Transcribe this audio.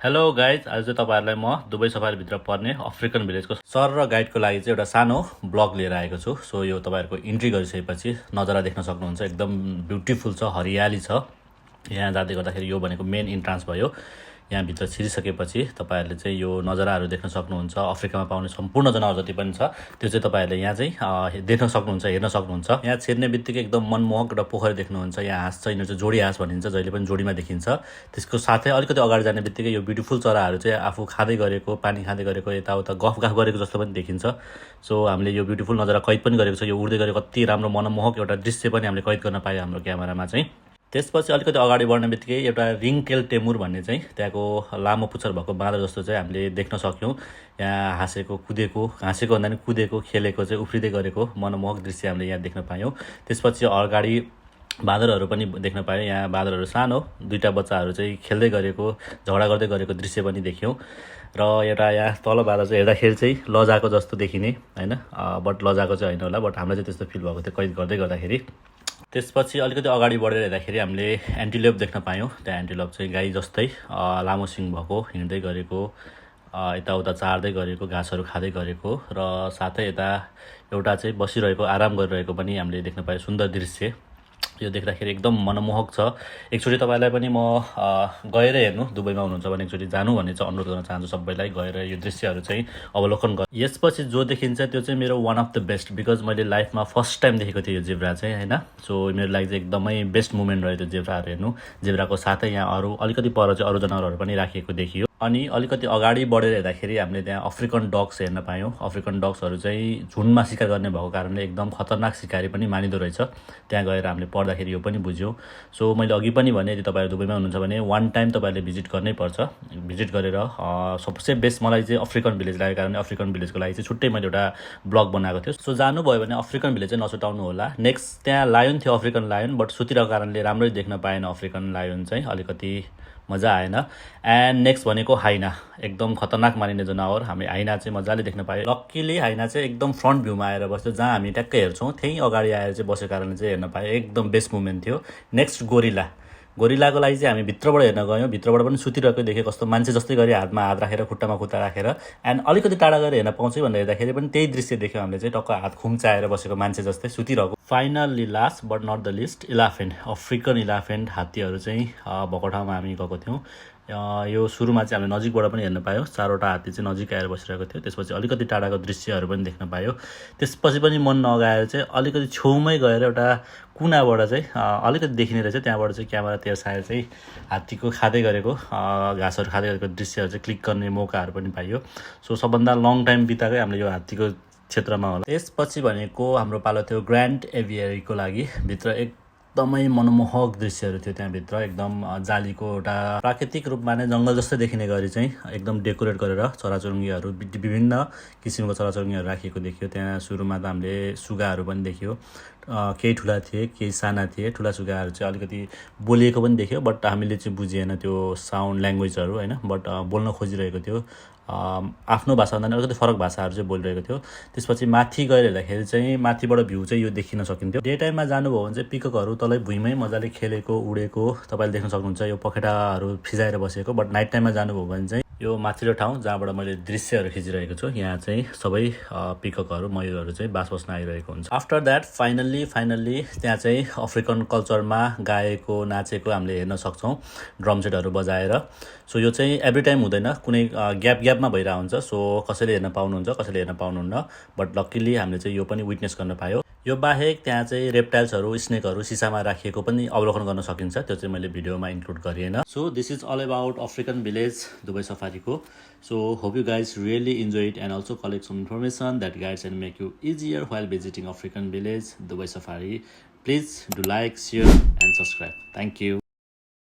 Hello guys, आज चाहिँ तपाईँहरूलाई म दुबई सफारीभित्र पर्ने अफ्रिकन भिलेजको सर र गाइडको लागि चाहिँ एउटा सानो ब्लग लिएर आएको छु। सो यो तपाईँहरूको इन्ट्री गरिसकेपछि नजारा देख्न सक्नुहुन्छ। एकदम ब्युटिफुल छ, हरियाली छ। यहाँ जाँदै गर्दाखेरि यो भनेको मेन इन्ट्रान्स भयो। यहाँभित्र छिरिसकेपछि तपाईँहरूले चाहिँ यो नजाराहरू देख्न सक्नुहुन्छ। अफ्रिकामा पाउने सम्पूर्ण जनावर जति पनि छ त्यो चाहिँ तपाईँहरूले यहाँ चाहिँ देख्न सक्नुहुन्छ, हेर्न सक्नुहुन्छ। यहाँ छिर्ने बित्तिकै एकदम मनमोहक एउटा पोखरी देख्नुहुन्छ। यहाँ हाँस छ, यिनीहरू चाहिँ जोडी हाँस भनिन्छ, जहिले पनि जोडीमा देखिन्छ। त्यसको साथै अलिकति अगाडि जाने बित्तिकै यो ब्युटिफुल चराहरू चाहिँ आफू खाँदै गरेको, पानी खाँदै गरेको, यताउता गफ गरेको जस्तो पनि देखिन्छ। सो हामीले यो ब्युटिफुल नजारा कैद पनि गरेको छ। यो उड्दै गरेको कति राम्रो मनमोहक एउटा दृश्य पनि हामीले कैद गर्न पायौँ हाम्रो क्यामेरामा चाहिँ। त्यसपछि अलिकति अगाडि बढ्ने बित्तिकै एउटा रिङटेल टेमुर भन्ने चाहिँ त्यहाँको लामो पुच्छर भएको बाँदर जस्तो चाहिँ हामीले देख्न सक्यौँ। यहाँ हाँसेको भन्दा पनि कुदेको, खेलेको चाहिँ उफ्रिँदै गरेको मनमोहक दृश्य हामीले यहाँ देख्न पायौँ। त्यसपछि अगाडि बाँदरहरू पनि देख्न पायौँ। यहाँ बाँदरहरू सानो दुईवटा बच्चाहरू चाहिँ खेल्दै गरेको, झगडा गर्दै गरेको दृश्य पनि देख्यौँ। र एउटा यहाँ तल बाँदर चाहिँ हेर्दाखेरि चाहिँ लजाको जस्तो देखिने होइन, बट लजाको चाहिँ होइन होला, बट हामीलाई चाहिँ त्यस्तो फिल भएको थियो कैद गर्दै गर्दाखेरि। त्यसपछि अलिकति अगाडि बढेर हेर्दाखेरि हामीले एन्टिलोप देख्न पायौँ। त्यहाँ एन्टिलोप चाहिँ गाई जस्तै लामो सिङ भएको, हिँड्दै गरेको, यताउता चार्दै गरेको, घाँसहरू खाँदै गरेको, र साथै यता एउटा चाहिँ बसिरहेको, आराम गरिरहेको पनि हामीले देख्न पायौँ। सुन्दर दृश्य यो देख्दाखेरि एकदम मनमोहक छ। एकचोटि तपाईँलाई पनि म गएर हेर्नु, दुबईमा हुनुहुन्छ भने एकचोटि जानु भन्ने चाहिँ अनुरोध गर्न चाहन्छु सबैलाई। गएर यो दृश्यहरू चाहिँ अवलोकन गर्नु। यसपछि जो देखिन्छ त्यो चाहिँ मेरो one of the best, because मैले लाइफमा फर्स्ट टाइम देखेको थिएँ यो जेब्रा चाहिँ होइन। सो मेरो लागि चाहिँ एकदमै बेस्ट मोमेन्ट रह्यो त्यो जेब्राहरू हेर्नु। जेब्राको साथै यहाँ अरू अलिकति पर चाहिँ अरू जनावरहरू पनि राखिएको देखियो। अनि अलिकति अगाडि बढेर हेर्दाखेरि हामीले त्यहाँ अफ्रिकन डग्स हेर्न पायौँ। अफ्रिकन डग्सहरू चाहिँ झुन्डमा शिकार गर्ने भएको कारणले एकदम खतरनाक शिकारी पनि मानिँदो रहेछ। त्यहाँ गएर हामीले पढ्दाखेरि यो पनि बुझ्यौँ। सो मैले अघि पनि भने, यदि तपाईँहरू दुबईमा हुनुहुन्छ भने वान टाइम तपाईँहरूले भिजिट गर्नै पर्छ। भिजिट गरेर सबसे बेस्ट मलाई चाहिँ अफ्रिकन भिलेज लागेको कारणले अफ्रिकन भिलेजको लागि चाहिँ छुट्टै मैले एउटा ब्लग बनाएको थियो। सो जानुभयो भने अफ्रिकन भिलेज चाहिँ नछुटाउनु होला। नेक्स्ट त्यहाँ लायन थियो, अफ्रिकन लायन, बट सुतिरहेको कारणले राम्ररी देख्न पाएन अफ्रिकन लायन चाहिँ, अलिकति मजा आएन। एन्ड नेक्स्ट भनेको हाइना, एकदम खतरनाक मानिने जनावर। हामी हाइना चाहिँ मजाले देख्न पायौँ। लक्कीली हाइना चाहिँ एकदम फ्रन्ट भ्यूमा आएर बस्यो, जहाँ हामी ट्याक्कै हेर्छौँ त्यहीँ अगाडि आएर चाहिँ बसेको कारणले चाहिँ हेर्न पायौँ। एकदम बेस्ट मोमेन्ट थियो। नेक्स्ट गोरिलाको लागि चाहिँ हामी भित्रबाट हेर्न गयौँ। भित्रबाट पनि सुतिरहेको देखेँ, कस्तो मान्छे जस्तै गरी हातमा हात राखेर, खुट्टामा खुट्टा राखेर। एन्ड अलिकति टाढा गएर हेर्न पाउँछ भनेर हेर्दाखेरि पनि त्यही दृश्य देख्यौँ हामीले चाहिँ, टक्क हात खुम्चाएर बसेको मान्छे जस्तै सुतिरहेको। Finally last but not the least, elephant, African elephant, हात्तीहरू चाहिँ भएको ठाउँमा हामी गएको थियौँ। यो सुरुमा चाहिँ हामीले नजिकबाट पनि हेर्न पायौँ। चारवटा हात्ती चाहिँ नजिक आएर बसिरहेको थियो। त्यसपछि अलिकति टाढाको दृश्यहरू पनि देख्न पायौँ। त्यसपछि पनि मन नअगाएर चाहिँ अलिकति छेउमै गएर एउटा कुनाबाट चाहिँ अलिकति देखिने रहेछ, त्यहाँबाट चाहिँ क्यामेरा तेर्साएर चाहिँ हात्तीको खाँदै गरेको, घाँसहरू खाँदै गरेको दृश्यहरू चाहिँ क्लिक गर्ने मौकाहरू पनि पाइयो। सो सबभन्दा लङ टाइम बिताएकै हामीले यो हात्तीको क्षेत्रमा होला। त्यसपछि भनेको हाम्रो पालो थियो ग्रान्ड एभियरीको लागि। भित्र एकदमै मनमोहक दृश्यहरू थियो त्यहाँभित्र। एकदम जालीको एउटा प्राकृतिक रूपमा नै जङ्गल जस्तै देखिने गरी चाहिँ एकदम डेकोरेट गरेर चराचुरुङ्गीहरू, विभिन्न किसिमको चराचुरुङ्गीहरू राखिएको देखियो। त्यहाँ सुरुमा त हामीले सुगाहरू पनि देखियो, केही ठुला थिए, केही साना थिए। ठुला सुगाहरू चाहिँ अलिकति बोलिएको पनि देख्यो, बट हामीले चाहिँ बुझिएन त्यो साउन्ड ल्याङ्ग्वेजहरू होइन, बट बोल्न खोजिरहेको थियो। आफ्नो भाषाभन्दा अलिकति फरक भाषाहरू चाहिँ बोलिरहेको थियो। त्यसपछि माथि गएर हेर्दाखेरि चाहिँ माथिबाट भ्यू चाहिँ यो देखिन सकिन्थ्यो। डे टाइममा जानुभयो भने चाहिँ पिककहरू तलै भुइँमै मजाले खेलेको, उडेको तपाईँले देख्न सक्नुहुन्छ, यो पखेटाहरू फिजाएर बसेको। बट नाइट टाइममा जानुभयो भने चाहिँ यो माथिल्लो ठाउँ जहाँबाट मैले दृश्यहरू खिचिरहेको छु, यहाँ चाहिँ सबै पिककहरू, मयुरहरू चाहिँ बास बस्न आइरहेको हुन्छ। आफ्टर द्याट फाइनल्ली त्यहाँ चाहिँ अफ्रिकन कल्चरमा गाएको, नाचेको हामीले हेर्न सक्छौँ, ड्रम सेटहरू बजाएर। सो यो चाहिँ एभ्री टाइम हुँदैन, कुनै ग्यापमा भइरहेको हुन्छ। सो कसैले हेर्न पाउनुहुन्छ, कसैले हेर्न पाउनुहुन्न, बट लक्किली हामीले चाहिँ यो पनि विटनेस गर्न पायौँ। यो बाहेक त्यहाँ चाहिँ रेप्टाइल्सहरू, स्नेकहरू सिसामा राखिएको पनि अवलोकन गर्न सकिन्छ। त्यो चाहिँ मैले भिडियोमा इन्क्लुड गरिएन। So this is all about African village Dubai सफारीको। So hope you guys really enjoy it and also collect some information that guides and make you easier while visiting African village Dubai safari. Please do like, share and subscribe. Thank you.